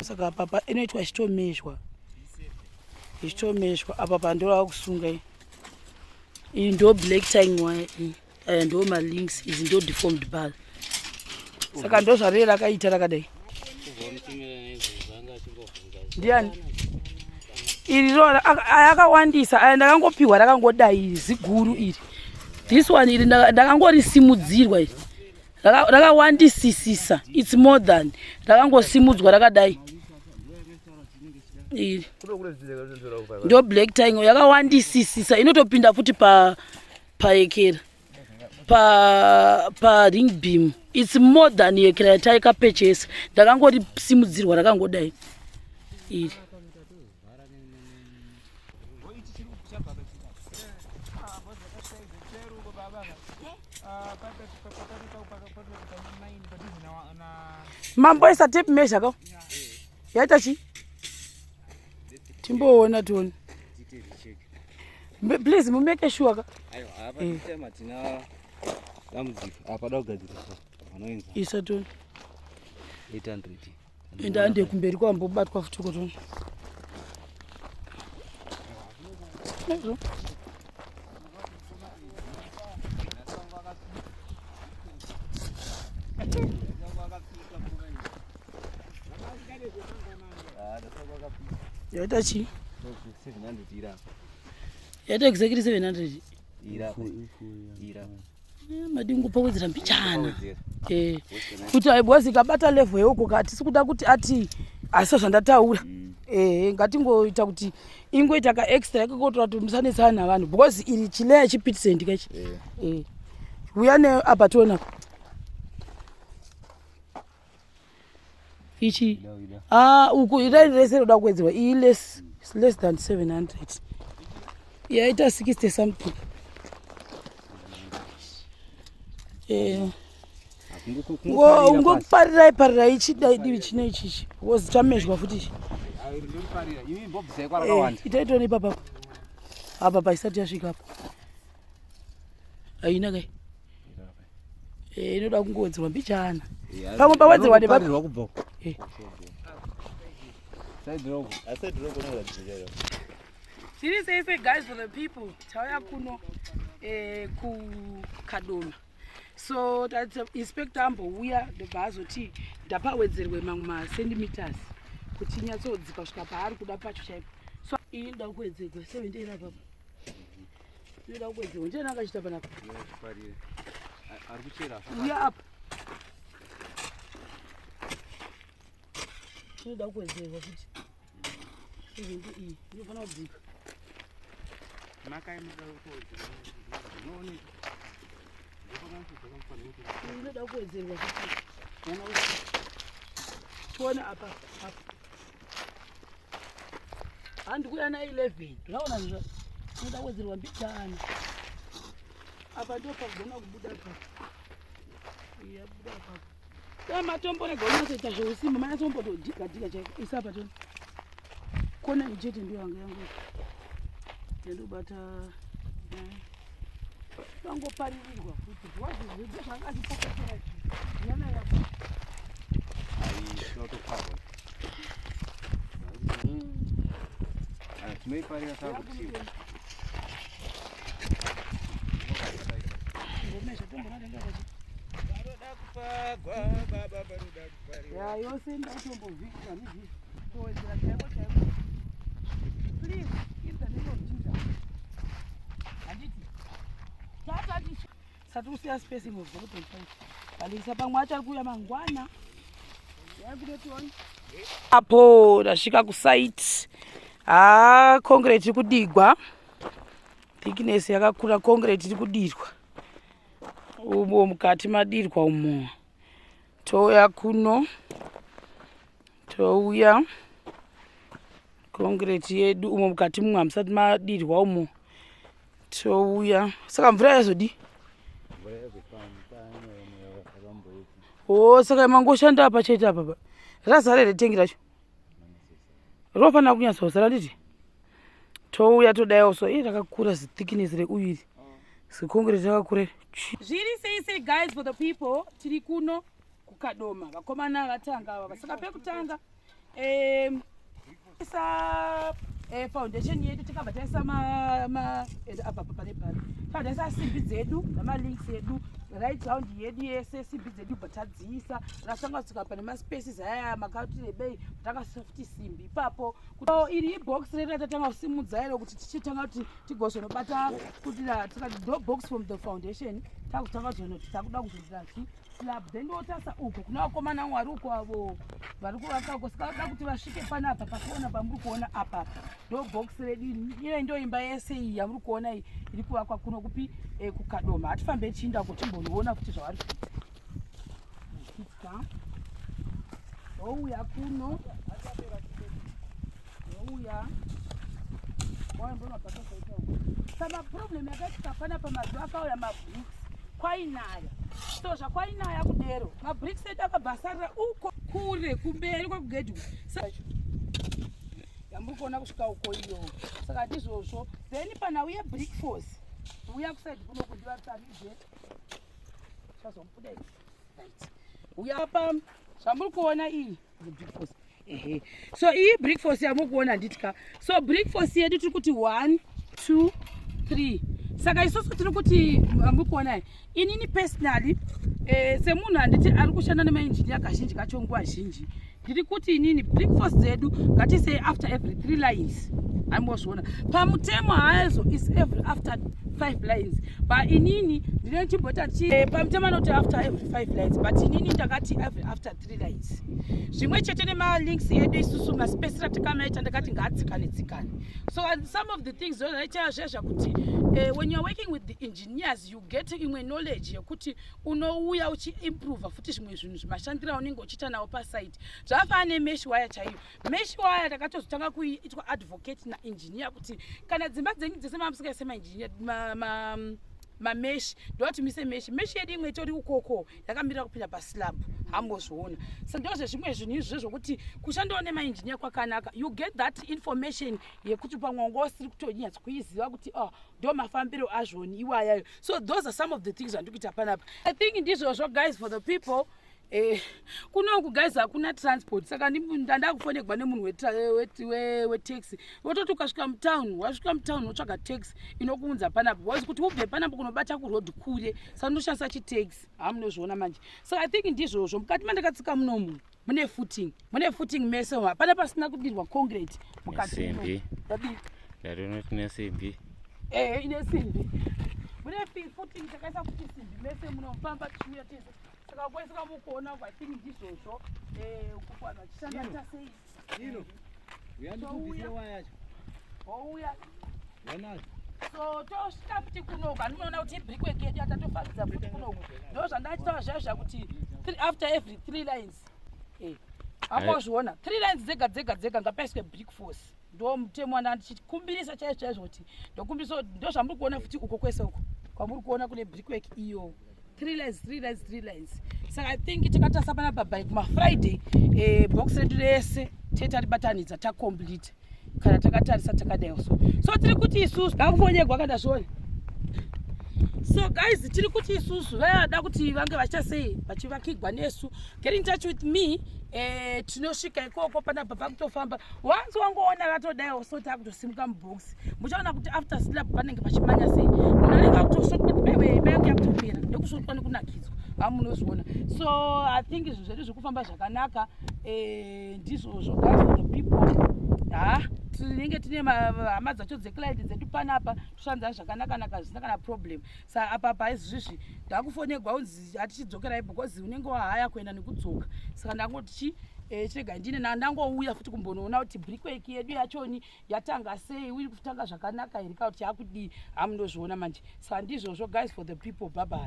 Saka apa inoitwa ichitomezhwa, ichitomezhwa. Apa pandorava kusunga iyi, iyi ndo black tying wire iyi, aya ndo malinks, izi ndo deformed bar. Saka ndo zvarire rakaita rakadai. Ndiani iri ro aya akawandisa aya, ndakangopiwa rakangodai iri ziguru iri, this one iri ndakangorisimudzirwa iri rakawandisisisa, it's more than rakangosimudzwa rakadai. Iri ndo black tying yakawandisisisa, inotopinda futi pa paekera pa pa ring beam. It's more than yekera yataikapechesa, ndakangorisimudzirwa rakangodai iri. Mamboisa tape measure ka, yaita chi, timboona tione. Please mumake sure ka. Isa tione. 800. Enda ande kumberi kwambobatwa futi kotona. Nezvo. Yaita chi? 700 ira. Yaita exactly 700. Ira ira. Madingu pawedzera mbichana. Kuti because ikabata level yeuko ka, hatisi kuda kuti ati asi zvandataura. Ngatingoita kuti ingoita ka extra ikakotora kuti musanetsana navanhu, because iri chileya chipitsend kachi. Uya ne apa tiona ichi. Ah, uku iraini rese roda kuwedzerwa. Iyi less than 700, yaita 60 something. Ungoparirai parirai ichidai divi chine ichichi, because chamezhwa futi ichi. Itai tione ipapa apa paisati yasvika apa, haina kai. Inoda kungowedzerwa mbichana, pamwe pawedzerwa nepa. Kubva Zviri sei sei, guys, for the people, tauya kuno kuKadoma. So tati inspector ambouya, ndobva azoti ndapawedzerwe mamwe macentimeters kuti inyatsodzika kusvika paari kuda pacho chaipo. So iyi inoda kuwedzerwa 78 apapo, inoda kuwedzerwa. Ndiani akachita panapa? Ari kuchera. Uya apa, inoda kuwedzerwa futi 70. Iyi inofanira kudzika. Iyi inoda kuwedzerwa futi. Tione apa apa, handi kuya na 11, unaona zvo inoda kuwedzerwa mbichana. Apa ndo pagona kubuda pa, iya buda apa. Dai matombo rega unyatsoita zveusimba, manyatsombotodyika dhika chaiko. Isa apa tione kona ichete, ndiyo yanga yangu yandobata vangoparirirwa futi wazvizvidza zvanga achipokotera yana yako. Tinotoparwa, tinoiparira takuti. Ngomesha tombona. Ya yose ndaitombovhikwa nizvi kuwedzera chaiko chaiko. Please, in the name of Jesus. Handiti tatati sati kusiya spacing of 0.5 balekisa, pamwe achari kuuya mangwana. Yakunotiona apo ndasvika kusite. Ha, concrete iri kudigwa, thickness yakakura. Concrete iri kudirwa umo mukati, madirwa umo. Touya kuno, touya concrete yedu umo mukati, mumwe hamusati madirwa umo. Touya, saka mvura yazodi o, saka mangoshanda apa chete apa pa razara here tengi racho? Rofanira kunyatsozara nditi. Touya todaiwo. So ii rakakura zithickness reuyu iri, ziconcrete rakakura. Zviri sei sei, guys, for the people, tiri kuno kuKadoma. Vakomana vatanga ava, saka pekutanga Isa foundation yedu, takabva taisa apa pane pari, takabva taisa simbi dzedu namalinks edu right round yedu yese. Simbi dzedu bva tadziisa, rasanga kusvika pane maspaces aya makati rebei, takasa futi simbi ipapo. So iri ibox redu ratatanga kusimudza iro kuti tichitanga kuti tigozonobata kuti tikati ndo box from the foundation, takutanga kuzonoti takuda kuzodira chi slab. Then wotasa uko kuna vakomana vari uko, avo vari kuvaka uko. Saka vada kuti vasvike panapa pakuona pamuri kuona apa, ndo box redu ine, ndo imba yese iyi yamuri kuona iyi iri kuvakwa kuno kupi? Kukadoma. Hatifambe tichiinda uko timbonoona futi zvavari kuita. Ouya kuno, ouya. Saka problem yakaitika panapa, mazuva akauya mabricks kwainaya. So zvakwainaya kudero, mabricks edu akabva asarira uko kure kumberi kwekugedhi yamuri kuona kusvika uko iyo. Saka ndizvozvo. Then panhau yebrick force, uya kuside kuno kundivatsaridze chazomubuda. Right, uya pa zvamuri kuona iyi brick force. Ehe, so iyi brick force yamuri kuona, handitika? So brick force yedu tiri kuti 1, 2, 3. Saka isusu tiri kuti muri kuona inini personally, semunhu handiti ari kushanda nemainjiniya kazhinji kacho, nguva zhinji ndiri kuti inini brick force dzedu ngatisei after every three lines. Aimbozviona pamutemo hazo is every after five lines, but inini ndine chimbota pamutemo anoti after every five lines, but inini ndakati every after three lines. Zvimwe chete nemalinks edu isusu, maspacira takamaita, ndakati ngaatsikane tsikane. So some of the things zvaita zvezva kuti when you are working with the engineers, you get imwe knowledge yekuti unouya uchiimprova futi zvimwe zvinhu zvimashandiro aunenge uchiita nawo pasite. Zvakafanana nemesh wire chaiyo. Mesh wire takatozotanga kuitwa advocate naengineer kuti kana dzimba dzenyu dzese mamusingaise maengineer mamesh, ndovati muise mesh. Mesh yedu imwe itori ukoko yakamirira kupinda paslab, hambozviona. So ndozvezvimwe zvinhu izvozvo zvokuti kushandawo nemaengineer kwakanaka. You get that information yekuti pamwe wanga usiri kutonyatsa kuiziva kuti, oh, ndo mafambiro azvoni iwayayo. So those are some of the things zvandiri kuita panapa. I think ndizvozvo, guys, for the people. Kunoku guys hakuna transport, saka ndanda kufonegwa nemunhu wetaxi, wototi ukasvika mutown, wasvika mutown, wotsvaga taxi inokuunza panapa, because kuti ubve panapa kunobata kuroad kure, saka ndoshandisa chitaxi. Hamunozviona manje. So I think ndizvozvo. Mukati mandakatsika munomu mune footing, mune footing mese. Hapana pasina kudirwa concrete mukati. Simbi. Dadii? Ndarinoti nesimbi. Ehe, ine simbi. Mune footing, takaisa futi simbi mese munofamba tichiuya tese. Saka kwese kamukuona, I think ndizvozvo. Kukwana vachishanda tasei. Ino uyandikubvisire waya yacho. Ouya. Wanazo. So tosvika futi kunoku, handinoona kuti ibrickwork yedu yatatofambidza futi kunoku. Ndo zvandachitaura zviya zviya kuti after every three lines. Ambozviona, three lines dzega dzega dzega ngapaiswe brick force. Ndo mutemo wanda ndichikumbirisa chaizvo chaizvo kuti ndokumbirisa. Ndo zvamuri kuona futi uko kwese uko kwamuri kuona kune brickwork iyo, three lines, three lines, three lines. Saka I think takatarisa panapa by kumafriday, box redu rese tetaribatanidza, tacomplete kana takatarisa takadai. So tiri kuti isusu ngakufonyegwa kana zviona. So guys, tiri kuti isusu vayada kuti vange vachiita sei vachivakigwa nesu, get in touch with me. Tinosvika ikoko panapa pakutofamba. Once wangoona ratodaiwo, so takutosimuka mubox, muchaona kuti after slab panenge pachimanya sei. Munhu anenge akutosvotwa kuti baiwe, imba yangu yakutopera nekusvotwa nekunakidzwa. Hamunozviona. So I think zvinhu zvedu zviri kufamba zvakanaka. Ndizvozvo guys, for the people. Ha, tinenge tine hama dzacho dzeclient dzedu panapa, toshandza zvakanaka-naka zvisina kana problem. Saka apa paizvizvi ndakufonegwa unzi hatichidzokerai because unenge wahaya kuenda nekudzoka. Saka ndangoti chi chirega ndine ndangouya futi kumbonoona kuti brickwork yedu yachoni yatanga sei, iri kutanga zvakanaka here kana kuti yakudii. Hamunozviona manje. Saka ndizvozvo, guys, for the people. Bye bye.